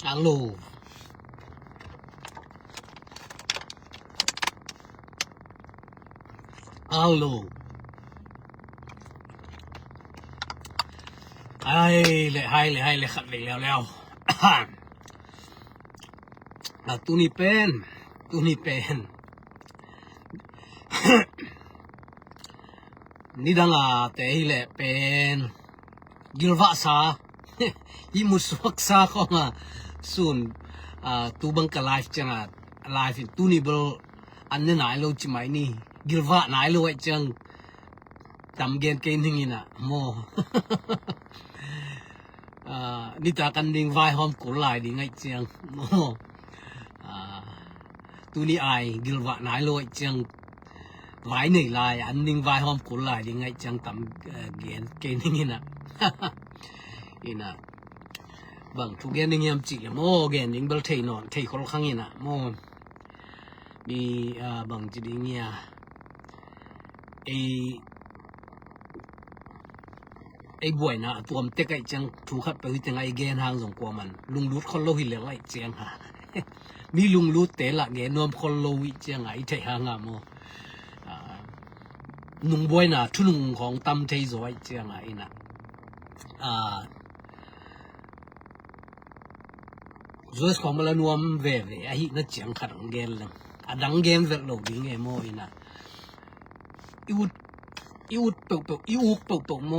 Hello. Hello. ໄຮເລ ໄຮເລ ໄຮເລ ຂັດເຫຼັກແລ້ວ ແລ້ວ ອ່າ ຕູນີ້ເປັນ ຕູນີ້ເປັນ ນິດັງອາ ແຕ່ຮີແຫຼະເປັນ ກິລວະຊາ ຮີມຸດສວກຊາຂອງອາ ສູນ ອາ ຕູບັງກະລາຍຈະງອາ ລາຍຟິນຕູນີເບິລ ອັນເນນາຍໂລຈິໄມນີ ກິລວະນາຍໂລໄອຈງ ຕຳແກນເກນິງອີນະໂມ ອາ ນິຕາກັນດິງວາຍຫອມກຸນລາຍດິງໄອຈງໂມ ອາ ຕູນີອາຍ ກິລວະນາຍໂລໄອຈງ ວາຍເນຍລາຍ ອັນນິງວາຍຫອມກຸນລາຍດິງໄອຈງ ຕຳ ເອີ ແກນເກນິງອີນະ ອີນະ ບັງທຸກແກນນິງຍາມຈິກໂມ ແກນນິງເບິລເທນອນ ເທຄົນລະຄັງອີນະໂມ ມີ ອາ ບັງຈິດິງເງຍ ເອ ໄອບວຍນະ ຕົວມເຕັກໄອຈງ ທູຄັດໄປຫຶດຈັ່ງໄອແກນຫາງສົງກົວມັນ ລຸງລຸດຄົນໂລຫິເລໄອຈງຫາ ມີລຸງລຸດເຕລະແກນວມຄົນໂລວິຈງໄອໄທຫາງາໂມ ອາ ນຸງບວຍນະ ທຸນຸງຂອງຕຳໄທໂສໄອຈງໄອນະ ອາ ໂຈສຂອງມະລະນວມເວເວ ອາຫິນະຈຽງຂະດັງແກນເລີງ ອາດັງແກນເວດໂລດີເງໂມອີນະ ອີອຸດ ອີອຸດເປີກເປີກ ອີອຸກເປີກເປີກໂມ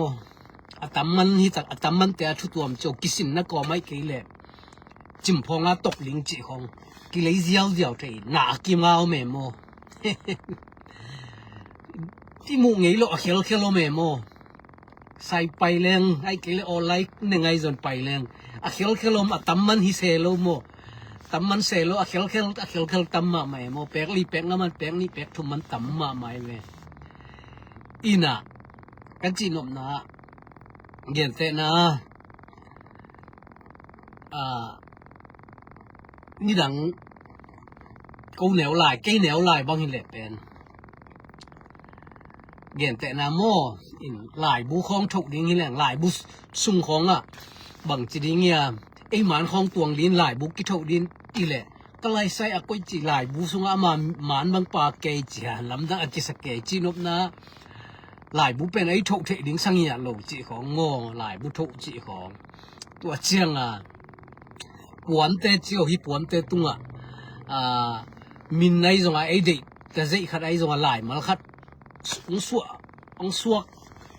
ອາຕຳມັນຫິຕະ ອາຕຳມັນແຕ່ອາທຸຕົວມໂຈ ກິສິນນະກໍໄມເກເລ ຈິມພອງອາຕົກລິງຈິຂອງ ກິເລຍຽວຢຽວເທ ນາກິມາວເມໂມ ຕິມຸເງໂລ ອາເຄລເຄໂລເມໂມ ໄຊໄປແລງ ໄອເກເລອອນໄລ ເນໄງຈົນໄປແລງ ອາເຄລເຄລມ ອາຕຳມັນຫິເຊໂລໂມ ຕຳມັນເຊໂລ ອາເຄລເຄລ ອາເຄລເຄລ ຕຳມາໄມໂມ ແປກລີແປກນຳມັນ ແປກນີ້ແປກທຸມມັນ ຕຳມາໄມເວ ອີນະ ກັນຈິນົບນາ ເກນເຕນາ ອາ ນິດັງ ເກົາແນວລາຍ ເກແນວລາຍ ບັງຫິເລແປນ ເກນເຕນາໂມ ອິນ ລາຍບູຄອງທົກດິງຫິແລງ ລາຍບູສຸງຂອງອະ ບັງຈິດິງເງຍ ເອຍໝານຂອງຕວງດິນ ລາຍບູກິໂທດິນ ອີແລ ກະໄລໄຊອະກົຍຈິ ລາຍບູສຸງອະມາ ໝານບັງປາເກຈິ ລຳດັງອາກິສະເກຈິນົບນາ ລາຍບູເປັນໄອໂທເທດິງສັງເງຍໂລຈິຂອງໂງ ລາຍບູໂທຈິຂອງ ຕົວຈຽງອາ ປວນເຕຈິໂອ ຫິປວນເຕຕຸງອາ ອາ ມິນໄອຊົງອາ ໄອເດ ຕະເຈຄັດໄອຊົງອາ ລາຍມາລະຄັດ ອົງສວກ ອົງສວກ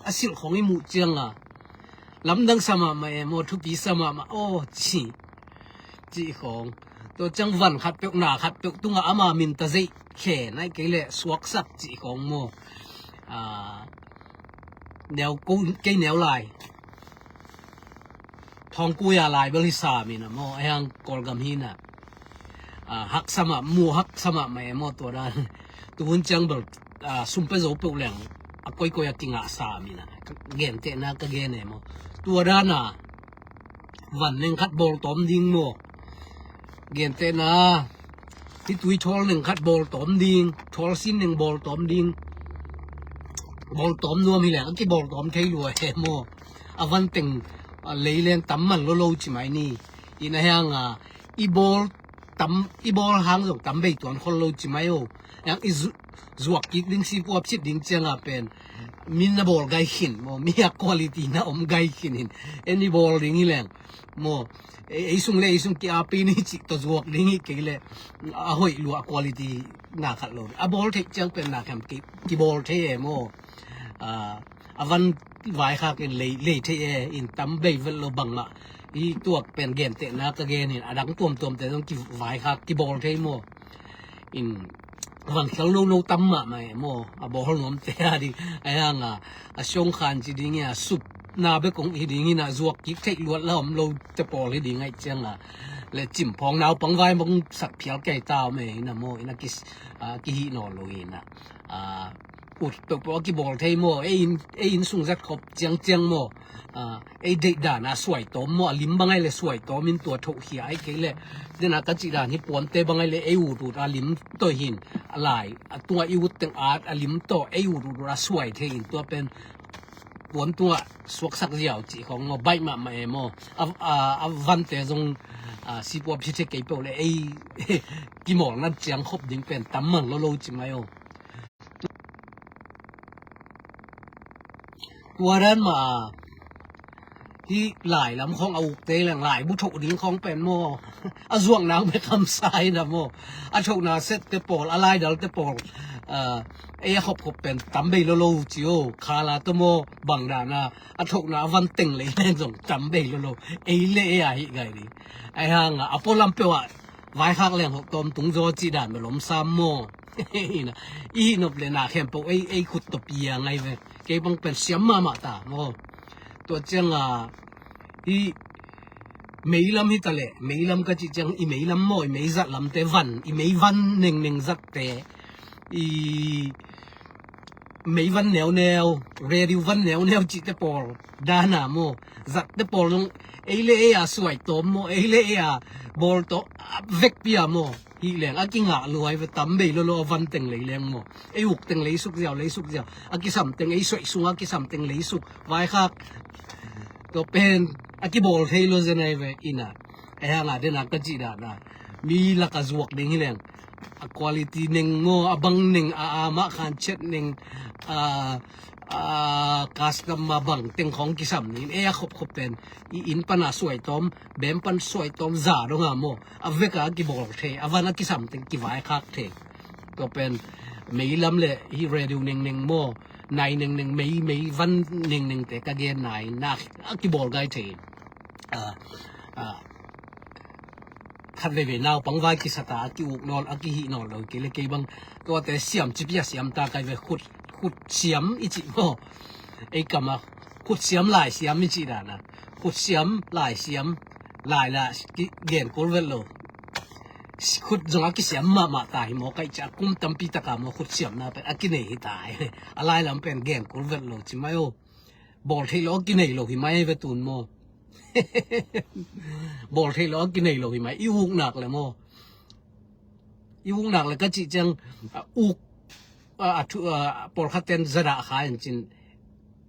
ອາສິລຂອງອີໝູຈຽງອາ ລຳດັງສະມະມະເອໂມ ທຸປີສະມະມະ ໂອ ຈິ ຈິຂອງ ໂຕຈັງວັນຂັດເປີກໜາຂັດເປີກຕຸງອາ ອາມາມິນຕະເຈ ແຂນໄອເກເລ ສວກສັກຈິຂອງໂມ ອາ ແນວກູເກແນວລາຍ ທອງກູຢາລາຍເບລິສາມິນະໂມ ອາຍັງກອລກຳຫີນະ ອາ ຮັກສະມະ ໝູຮັກສະມະແມໂມ ຕົວດານ ຕູນຈັງເບິລ ອາ ຊຸມເປໂຈເປີແຫຼງ ອາກົຍກົຍອາກິງາສາມິນະ ເກນເຕນາກະເກເນໂມ ຕົວດານາ ວັນເນັງຂັດໂບລຕອມດິງໂມ ເກນເຕນາ ທີ່ຕຸຍທໍລເນັງຂັດໂບລຕອມດິງ ທໍລຊິນເນັງໂບລຕອມດິງ ໂບລຕອມນວມຮີແຫຼງ ອາກິໂບລຕອມໄທລວຍໂມ ອາວັນເຕັງ ອາ ເລຍແລນຕຳມັນໂລໂລຈິໄມນີ ອີນາແຮງ ອາ ອີໂບລ ຕຳ ອີໂບລຫາງສົງ ຕຳເບຍຕວນຄົນໂລຈິໄມໂອ ຍັງອີ ຈວກກິກດິງຊີປວບຊິດດິງຈຽງອາເປັນ ມິນນະໂບລໄກຂີນໂມ ມີອາຄວາລິຕີນະອົມໄກຂີນ ເອັນອີໂບລດິງຮີແຫຼງໂມ ເອ ເອຊຸງເລ ເອຊຸງກິອາປີນີຈິກຕະຈວກດິງຮີເກເລ ອາໂຫຍລວອາຄວາລິຕີນາຄັດໂລ ອາໂບລເທຈຽງເປັນນາແຄມກິ ກິໂບລເທໂມ ອາ ອາວັນວາຍຄາກເປັນເລ ເລເທເອ ອິນຕຳເບຍເວດໂລບັງມະ ອີຕົວກເປັນເກນເຕະນາກະເກນ ອາດັງຕວມໆ ແຕ່ຕ້ອງກິວາຍຄາກ ກິໂບລເທໂມ ອິນ ວັນເຄວໂນໂນຕຳມະໄມໂມ ອາ ບໍຮອນວມເຕອະດີ ອາຍັງອາ ອາຊົງຄານຈິດີເງຍ ອາ ສຸບນາເບກົງອີດີເງຍນະ ຈວກກິກເທລວດລະອມໂລຈະປອລຮີດີໄງຈຽງອາ ແລະ ຈິມພອງນາວປັງວາຍມົງສັກພຽວແກ່ຕາວເມນະໂມ ອີນະກິ ອາ ກິຫິໂນໂລເອນະ ອາ ອຸດໂຕໂປກິໂບລເທໂມ ເອອິນ ເອອິນຊຸງຈັດຂອບຈຽງຈຽງໂມ ອາ ເອເດດານາສວຍໂຕໂມ ອາລິມບັງໄງເລສວຍໂຕມິນຕົວໂທເຂຍໄອເກເລ ເດນາກະຈິດານຮິປວນເຕບັງໄງເລ ເອອູດູດອາລິມໂຕຫີນ ອາລາຍ ອາຕົວອີວຸດເຕັງອາດ ອາລິມໂຕ ເອອູດູດອາສວຍເທຫີນຕົວເປັນ ປວນຕົວສວກສັກຢາວຈິຂອງໂມ ໃບມະມະເອໂມ ອາ ອາ ອາວັນເຕຊົງ ອາ ຊິປວບພິເທກໄກເປົາແລະ ໄອ້ ກິມອນນັດຈຽງຄົບດິງເປັນຕຳມັນໂລໂລຈິໄມໂອ ຕົວນັ້ນມາ ທີ່ຫຼາຍລຳຂອງອາວຸກເຕແລງຫຼາຍບຸໂທດິງຂອງເປັນໂມ ອາສວງນາງເປັນຄຳຊາຍນະໂມ ອາໂທກນາເຊັດແຕ່ປອລ ອາລາຍດາລແຕ່ປອລ ເອີ ເອຍາຄົບຄົບເປັນຕຳເບໂລໂລຈິໂອ ຄາລາໂຕໂມ ບັງດານາ ອາໂທກນາວັນເຕັງເລີຍແມ່ນສອງຕຳເບໂລໂລ ເອເລເອຍາຫິໄກນີ້ ໄອຫາງອາໂປລຳເປວະ ວາຍຄາກແລງຫົກຕອມຕຸງໂຈຈິດານມາລົມຊາມໂມ ອີ່ນະ ອີ່ນົບເລນາແຄມໂປ ເອຍ ເອຍ ຂຸດຕົບເຢຍໄງເວ ເກບັງເປັນສຽມມາມະຕາໂມ ຕົວຈຽງອາ ອີ່ ເມຍລຳຫິຕະແລ ເມຍລຳກະຈິຈຽງ ອີ່ເມຍລຳໂມ ອີ່ເມຍຈັດລຳແຕ່ວັນ ອີ່ເມຍວັນເນັງເນັງຈັດແຕ່ ອີ່ ເມຍວັນແນວແນວ ເຣດິວວັນແນວແນວຈິແຕ່ປອລ ດານາໂມ ຈັດແຕ່ປອລລົງ ເອເລເອຍາສວຍຕອມໂມ ເອເລເອຍາ ບອລໂຕ ເວກເປຍໂມ ຮີແລງ ອາກິງະລວຍ ຕຳເບໂລໂລ ອາວັນເຕັງເລີຍແລງໂມ ເອອຸກເຕັງເລີຍສຸກຢາວເລີຍສຸກຢາວ ອາກິສຳເຕັງເອສວຍສຸງ ອາກິສຳເຕັງເລີຍສຸກ ວາຍຄາກ ໂຕເປັນ ອາກິບອລເທໂລເຈໄນເວ ອີ່ນະ ໄອຫາງອາເດນາກະຈິດານາ ມີລະກະຈວກເດັງຮີແລງ ອາຄວາລິຕີເນັງໂມ ອາບັງເນັງ ອາ ອາມະຄານເຊັດເນັງ ອາ ອາ ກາສກຳມາບັງເຕັງຂອງກິສຳນີ້ ເອຍາຄົບຄົບເປັນ ອີ່ ອີ່ນປະນາສວຍຕອມ ແບມປັນສວຍຕອມ ຈາດົງອາໂມ ອາເວກອາກິບອລເທ ອາວັນອາກິສຳເຕັງກິວາຍຄາກເທ ໂຕເປັນ ເມຍລຳແລະ ຮີເຣດິວເນັງເນັງໂມ ໄນເນັງເນັງ ເມຍ ເມຍວັນເນັງເນັງ ແຕ່ກະເດນໄນນາ ອາກິບອລໄກເທ ອາ ອາ ຄັດເວເວນາວ ປັງວາຍກິສະຕາ ອາກິອຸກນອນ ອາກິຫິນອນ ເລີເກເລເກບັງ ຕົວແຕ່ສຽມຈິປິຍະສຽມຕາໄກເວ ຂຸດ ຂຸດສຽມ ອີຈິໂມ ເອກະມາ ຂຸດສຽມຫຼາຍສຽມ ມີຈິດານະ ຂຸດສຽມຫຼາຍສຽມ ຫຼາຍລະ ແກນກຸນເວັດໂລ ຂຸດຈົງອາກິສຽມມາ ມາຕາຍໂມ ໄກຈະກຸມຕຳປີຕະກາໂມ ຂຸດສຽມນາເປັນອາກິເນຫິຕາຍ ອາລາຍລຳເປັນແກນກຸນເວັດໂລ ຈິໄມໂອ ບອລເທໂລອາກິເນໂລຫິໄມເວຕຸນໂມ ບອລເທໂລອາກິເນໂລຫິໄມ ອີອຸກໜັກແລະໂມ ອີອຸກໜັກແລະກະຈິຈັ່ງ ອາ ອຸກ ອາ ອາ ປອລຄະເຕັນ ຈະດະຄາຍອັນຈິນ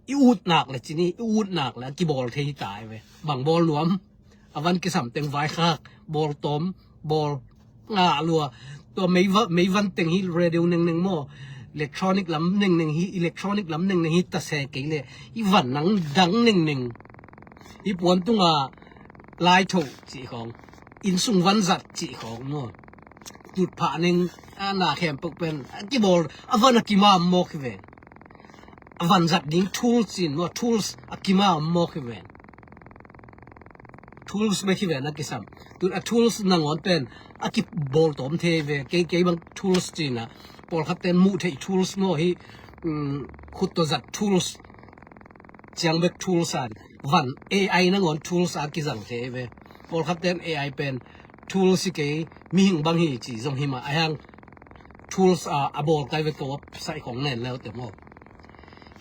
ອີອຸດໜັກແລະຈິນີ້ ອີອຸດໜັກແລະ ກິບອລເທຫິຕາຍເວ ບັງບອລລວມ ອາວັນກິສຳເຕັງວາຍຄາກ ບອລຕອມ ບອລ ອາ ລົວ ຕົວເມຍວັນ ເມຍວັນເຕັງຮີເຣດິວເນັງເນັງໂມ ເລັກໂທຣນິກລຳເນັງເນັງຮີ ອີເລັກໂທຣນິກລຳເນັງເນັງຮີ ຕາແຊເກເລ ອີວັນໜັງດັງເນັງເນັງ ອີປວນຕຸງອາ ລາຍໂທ ຈິຂອງ ອິນຊຸງວັນຈັດ ຈິຂອງໂມ ຕຸດພະເນັງ ອານາແຄມເປິກເປັນ ອາກິບອລ ອາວັນອາກິມາໂມ ຄິເວ ອາວັນຈັດດິງທູລຊິນໂມ ທູລອາກິມາໂມ ຄິເວ ທູລເມ ຄິເວ ອາກິສຳ ຕຸນອາທູລນາງອນເປັນ ອາກິບອລຕອມເທເວ ເກເກບັງທູລຈິນນະ ປອລຄະເຕັນມຸເທທູລໂມ ຮີ ອືມ ຂຸດໂຕຈັດທູລ ຈຽງເບັກທູລສານ ວັນເອໄອນະງອນທູລສາກິສັງເທເວ ໂປລຄັບເຕັນເອໄອເປັນທູລຊິເກ ມີຫິງບັງຮີຈີ ຈົ່ງຫິມາອາຍັງທູລສາອາໂບລໄກເວໂຕໃສ່ຂອງແໜ້ນແລ້ວແຕ່ໝໍ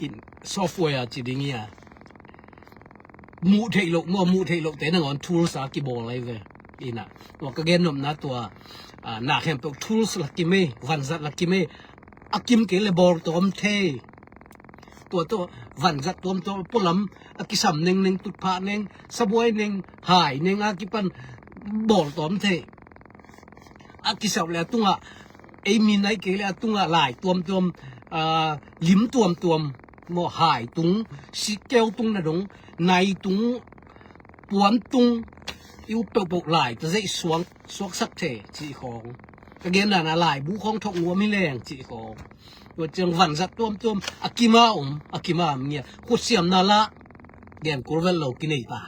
ອິນຊອບແວຈີດີເງຍ ມຸເທໂລ ມໍມຸເທໂລເຕນະງອນທູລສາກິໂບໄລເວ ອີນະ ໂຕກະເກນນົມນາຕົວ ອາ ນາແຄມໂຕທູລສາລະກິເມ ວັນສັດລະກິເມ ອາກິມເກເລໂບລຕອມເທ ຕົວໂຕ ວັນສັດຕອມໂຕ ໂປລຳ ອາກິສຳເນັງເນັງ ຕຸດພະເນັງ ສະບວຍເນັງ ຫາຍເນັງ ອາກິປັນ ບອລຕອມເທ ອາກິສຳແລຕຸງອະ ເອມິນໄນເກເລຕຸງອະ ຫຼາຍຕວມຕວມ ອາ ລິມຕວມຕວມ ໝໍຫາຍຕຸງ ຊິແກ້ວຕຸງນະດົງ ໄນຕຸງ ປວນຕຸງ ອິວເປີໂປກຫຼາຍ ຕະເຊສວງ ສວກສັກເທ ຈີຂອງ ກະເກນນານາຫຼາຍ ບູຂອງທົກງົວມີແລງ ຈີຂອງ ຕົວເຈີງວັນສັດຕວມຕວມ ອາກິມາອົມ ອາກິມາເມຍ ຂຸດສຽມນາລະ ແກນກຸລເວັນໂລກິເນຕາ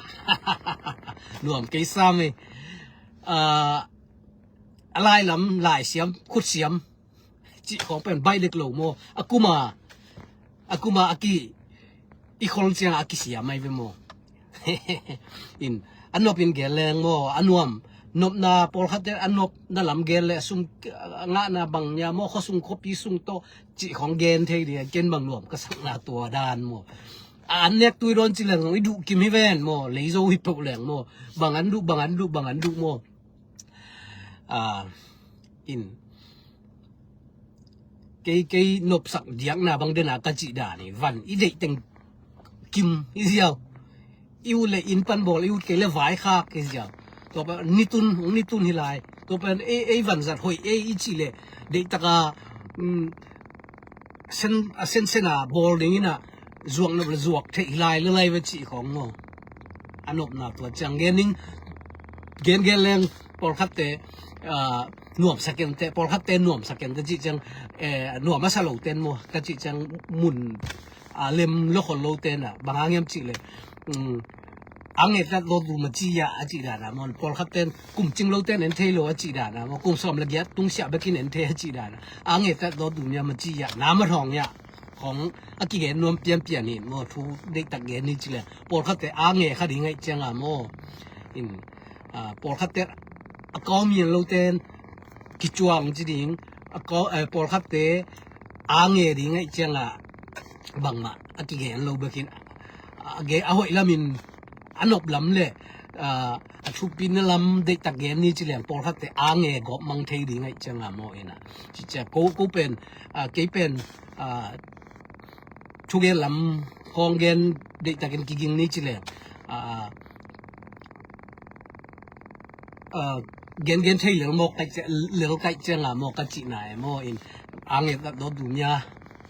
ລວມເກຊາເມ ອາ ອາລາຍລຳ ລາຍສຽມ ຂຸດສຽມ ຈິຂອງເປັນໃບເດັກໂລໂມ ອາກຸມາ ອາກຸມາ ອາກິ ອີຄົນຈຽງອາກິເສຍໄມເວໂມ ອິນ ອານົບອິນແກແລງໂມ ອານວມ ນົບນາ ໂປລຄັດເຕ ອານົບນາລຳແກແລະ ຊຸງ ງະນາບັງຍາໂມ ຂໍຊຸງ ຂໍປີຊຸງໂຕ ຈິຂອງແກນເທເດ ເກນບັງນວມ ກະສັກນາຕົວດານໂມ ອານແນກຕຸຍດອນຈິແລງ ອີດຸກິມຮີແວນໂມ ເລໂຊຮີໂຕແລງໂມ ບັງອັນດຸ ບັງອັນດຸ ບັງອັນດຸໂມ ອາ ອິນ ເກ ເກນົບສັກດຽກນາບັງເດນາກະຈິດານີ້ ວັນ ອີເດກເຕັງກິມ ອີສຽວ ອີອຸດເລອິນປັນບອລ ອີອຸດເກເລວາຍຄາກ ອີສຽວ Tua pen ni tun, ni tun hi lai. Tua pen ei, ei van zat hoi ei i chih leh, deihtak a, um, sen, a sen sen a bawl dingin a, zuak nop leh zuak theih hi lai le lai ve chih khawng maw. A nopna tua chiang gen ning, gen gen leng, pawlkhatte, a, nuam sa keng te, pawlkhatte nuam sa keng te chih chiang, eh, nuam a sa lo ten maw, ka chih chiang mun, a, lem lo khol lo ten a, bang hang hiam chih leh, um, a nge tlat lo tu ma chi ya a chih dan a maw, pawlkhat ten kum ching lo ten en thei lo a chih dan a maw, kum sawm le giat tung sia bekin en thei a chih dan a, a nge tlat lo tu mia ma chi ya, na ma thawng ya, khawng a kigen nuam pian pian hin maw, thu deihtak gen ni chih leh, pawlkhat te a nge kha ding ngai chiang a maw, in, a, pawlkhat te a kau mian lo ten kichuang chi ding, a kau, eh, pawlkhat te a nge ding ngai chiang a, bangma a kigen lo bekin, a ge a hoi lamin a nop lam leh, a, a thupina lam deihtak gen ni chih leng, pawlkhat te a nge gawp mang thei ding ngai chiang a maw ina. Chih chiang ko, ko pen, a, kei pen, a, thugen lam, khawng gen deihtak in kiging ni chih leng, a, a, gen gen thei lel maw kai, lel kai chiang a maw ka chih na e maw in, a nge tlat lo tu mia,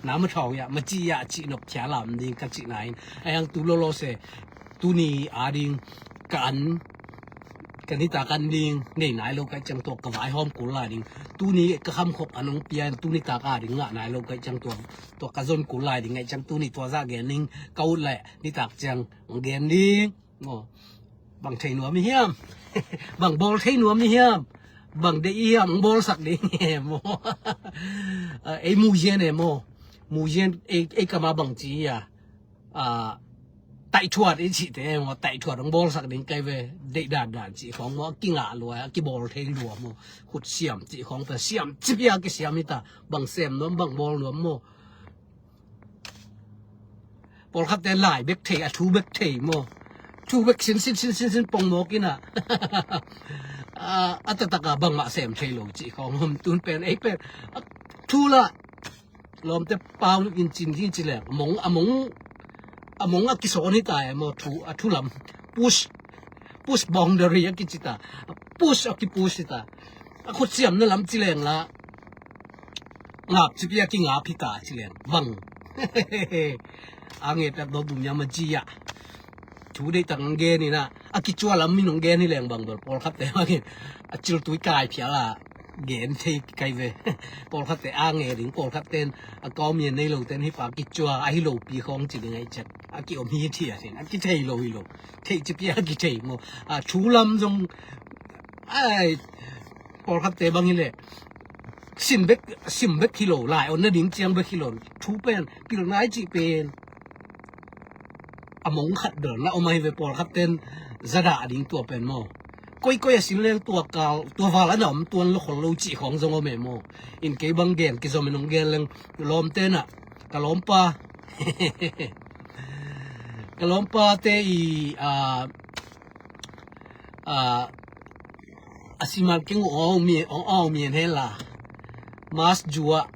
na ma thawng ya, ma chi ya chih nop khia lam ding ka chih na in. A yang tu lo lo se, tuni a ding, ka an, ka ni ta kan ding, nei nai lo kai chiang tua ka vai hawm kul lai ding. Tuni ka kham khop an ong pian, tuni ta ka ding nga nai lo kai chiang tua, tua ka zon kul lai ding ngai chiang tuni tua za gen ning, ka ut leh, ni tak chiang, ong gen ding. Maw, bang thei nuam mi hiam, bang bawl thei nuam mi hiam, bang deih hiam, bawl sak ding maw. A, ei mu yen e maw, mu yen ei, ei ka ma bang chi ya, a, tai thuat ei chih te maw, tai thuat ong bawl sak ding kai ve, deih dan dan chih khawng maw, ki nga lua, ki bawl thei lua maw, khut siam chih khawng ta, siam chih pia ki siam hi ta, bang sem nuam, bang bawl nuam maw. Pawlkhat te lai bek thei, a thu bek thei maw. Thu bek sin, sin, sin, sin, sin pong maw kina. A, a ta tak a bangma sem thei lo chih khawng hom tun pen, ei pen. A, thu la. Lawm te pau in chin hin chih leng. A mong, a mong, a mong a kisawn hi ta e maw thu, a thu lam. Push, push boundary a kichi ta. Push a ki push hi ta. A khut siam na lam chih leng la. Ngap chih pia ki ngap hi ta chih leng. Bang. A nge tlat lo tu mia ma chi ya. Thu deihtak gen ni na. A kichua lam mi nong gen hi leng bang bel. Pawlkhat te bang in. A chil tui kai phia la. Gen thei kai ve. Pawlkhat te a nge ding, pawlkhat ten. A kau mian nei lo ten hi pa kichua. A hi lo pi khawng chih ding ngai chiang. A ki om hi thia thin. A ki thei lo hi lo. Thei chih pia ki thei maw. A thu lam zong. Ai. Pawlkhat te bang hi leh. Sim bek, sim bek hi lo, lai on na ding chiang bek hi lo. Thu pen, pilna i chih pen. A mong khat dol na om ai ve pawlkhat ten, za da ding tua pen maw. Koi koi a sin leng tua kal, tua val a na om tuan lo khol lo chih khawng zong om e maw. In kei bang gen, kei zom in ong gen leng, lawm te na, ka lawmpa. Ka lawmpa te i, a, a, a siman keng ong mi, ong, ong mi hen la. Mas jua,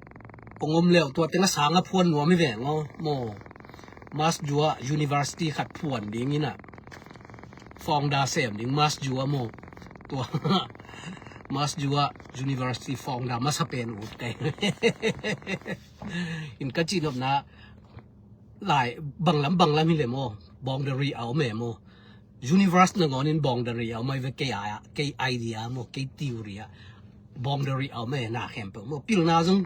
ong om leu, tua teng a sang a phuan nuam mi veng o, maw. Mas jua, university khat phuan ding ina. Founder sem ding, Mas jua maw. Tua, Mas jua, university founder, masa pen ut kai. In ka chih nop na, lai, bang lam, bang lam hi le maw, boundary a om e maw. Universe nangawn in boundary a om ai ve kei a, kei idea maw, kei theory a. Boundary a om e na khempeuh maw. Pilna zong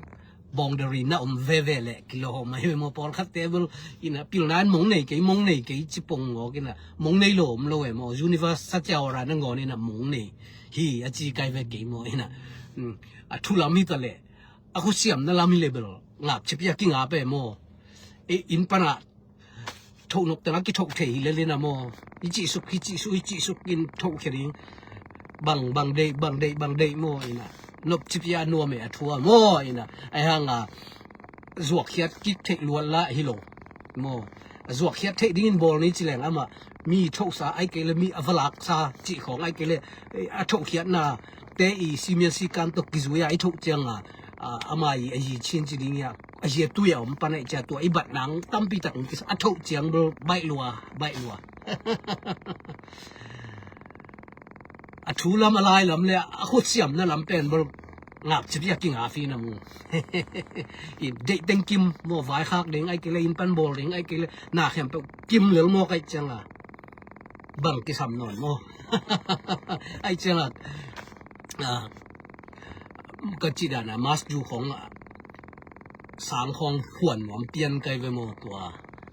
boundary na om veve le, kilawm ai ve maw, pawlkhat te bel, ina pilna in mong nei kei, mong nei kei, chi pong maw, kina, mong nei lo om lo e maw. Universe sa chia ora nangawn ina mong nei. Hi, a chi kai ve kei maw, ina. Hmm. A thu lam hi ta le. A khutsiamna lam hi le bel, ngap chih pia kingap e maw. E, in pana, tho nop tena kitho thei hi le le na maw. I chi suk, i chi suk, i chi suk in tho khe ding. Bang, bang dei, bang dei, bang dei maw ina. Nop chih pia nuam e a thua maw ina. Ai hang a, zuak khiat kik thei luat la hi lo. Maw. A zuak khiat thei dingin bawl ni chi leng ama. Mi tho sa ai kei le mi a valak sa chih khawng ai kei le. E, a tho khiatna te i simian si kan to kizui a i tho chiang a. A, ama i a yi chin chi ding ya. A yi tui a om pan ai cha tua i bat nang tampi tak kis a tho chiang bel bai lua, bai lua. A ທູລຳອາລາຍລຳແລ ອາໂຄດຊຽມນະລຳແປນບໍ່ງາບຊິເປີຍກິງຫາຟີນຳ. ອີເດັກເຕັງກິມໝໍວາຍຄາກເດັງໄອເກເລ ອິນປັນໂບລເດັງໄອເກເລ ໜ້າແຄມເປີ ກິມເຫຼືອໝໍໄກຈັງລະ ບັງກິສຳນອນໝໍ ໄອເຈລະ ອາ ກະຈິດານະ ມາສຢູຂອງ ສາງຂອງຂວັນຫວມປ່ຽນໄກໄວໂມຕົວ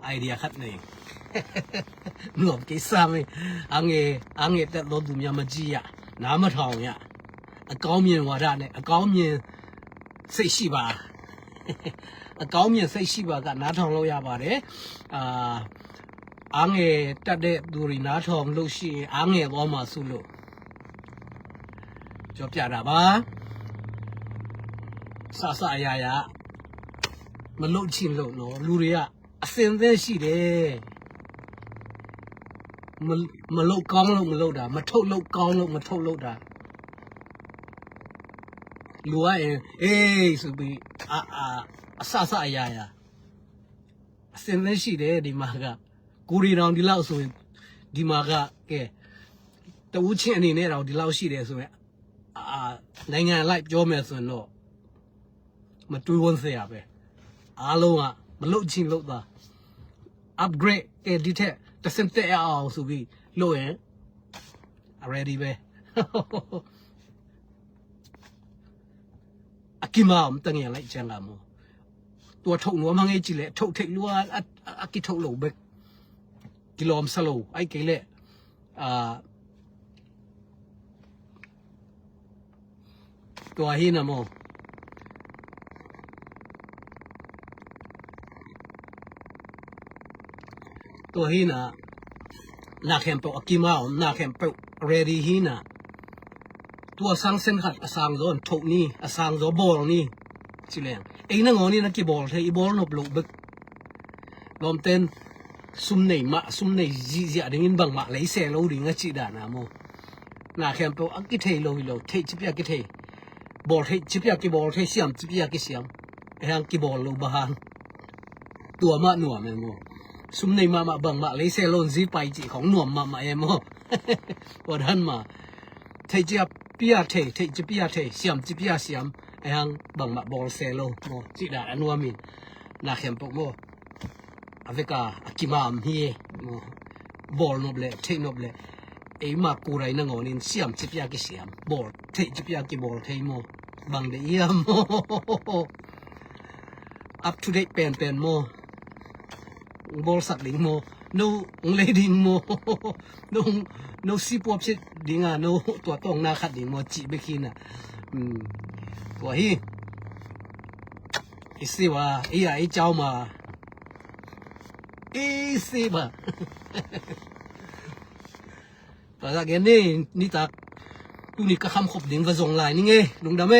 ໄອເດຍຄັດເນ ນວມເກສາເມ ອັງເອ ອັງເອແຕ່ໂລດຸມຍາມາຈິຍະ ນາມະທອງຍະ ອາເກົາມຽນວາດາເນ ອາເກົາມຽນ ໃສ່ຊີບາ ອາເກົາມຽນໃສ່ຊີບາກະນາທອງໂລຍາບາເດ ອາ ອັງເອຕະເດບດູຣິນາທອງໂລຊີ ອັງເອວອມາຊູໂລ ຈອບຈາດາບາ ສະສະອາຍາຍາ ມະໂລຊິນໂລໂນ ລູເຣຍ ອາເຊັນເວຊີເດ ມະ ມະໂລກອງໂລ ມະໂລດາ ມະໂທໂລກອງໂລ ມະໂທໂລດາ ລູເອ ເອ ສຸບີ ອາ ອາ ສະສະອາຍາຍາ ອາເຊັນເວຊີເດ ດີມາກະ ກູລີນອງດີລາວສຸ ດີມາກະ ເກ ຕະອູຊິອັນນີ້ເນ ລາວດີລາວຊີເດ ສຸ ອາ ໃນງານໄລຟ໌ໂຈແມນເນາະ ມາຕຸຍວົນເສຍເປ ອາໂລງອະ ມາໂລະຊິງໂລະຕາ ອັບເກຣດເກຣດດີແທ້ ຕະເຊັນເຕະເອົາສຸບີ ໂລເອ ອາເຣດີເປ ອາກິມາ ອຳຕະເງຍໄລແຈງອາໂມ ຕົວໂທກໜວມຫັ້ງເອຈິເລ ໂທກເທກລົວ ອາ ອາກິໂທກໂລເບັກ ກິລອມສະໂລ ໄອເກເລ ອາ ຕົວຮີນະໂມ ຕົວຮີນະ ນາແຄມເປີອາກິມາ ນາແຄມເປີເຣດີຮີນະ ຕົວສັງເຊັນຂັດ ອາສັງໂດນໂທກນີ ອາສັງໂດບອລນີ ຊິແລງ ເອງນະງໍນີນະກິບອລເທ ອີບອລນົບໂລເບັກ ລອມເຕັນ ຊຸມເນຍມະ ຊຸມເນຍຈິເຈຍ ເດງອິນບັງມະ ໄລເຊໂລ ດິງອາຈິດານາໂມ ນາແຄມໂປ ອາກິເທໂລ ໂລເທ ຈິປຽກິເທ ບອລເທ ຈິປຽກິບອລເທ ຊຽມ ຈິປຽກິຊຽມ ແຮງກິບອລໂລບາຮານ ຕົວມະນົວມແມ່ນໂມ ຊຸມເນຍມະ ມະບັງມະ ໄລເຊໂລ ຈິໄປຈິຂອງນົວມມະ ມະແອໂມ ບໍ່ທັນມາ ເທ ຈິປຽເທ ເທ ຈິປຽເທ ຊຽມ ຈິປຽຊຽມ ແຮງບັງມະ ບອລເຊໂລ ໂມ ຈິດາອານົວມິນ ນາແຄມໂປໂມ ອາເວກາ ອາກິມາມເຮ ໂມ ບອລນົບແລ ເທນົບແລ ເອມາກູໄລນະງໍນິນ ຊຽມ ຈິປຽກິຊຽມ ບອລເທ ຈິປຽກິບອລເທໂມ ບັງເດຍຽມ ອັບທູເດດແປນແປນໂມ ໂບລສັກດິງໂມ ໂນເລດິງໂມ ໂນ ໂນຊີປວບຊິດດິງອາ ໂນຕົວຕ້ອງນາຄັດດິງໂມ ຈິເບຄີນນະ ອືມ ຕົວຮີ ອີຊີວາ ອີອາ ອີເຈົ້າມາ ອີຊີບາ ປາສາເກນນີ້ ນີ້ຕາກ ຕູນີ້ກະຄຳຄົບດິງກະຊົງລາຍນີ້ເງ ລຸງດຳເອ.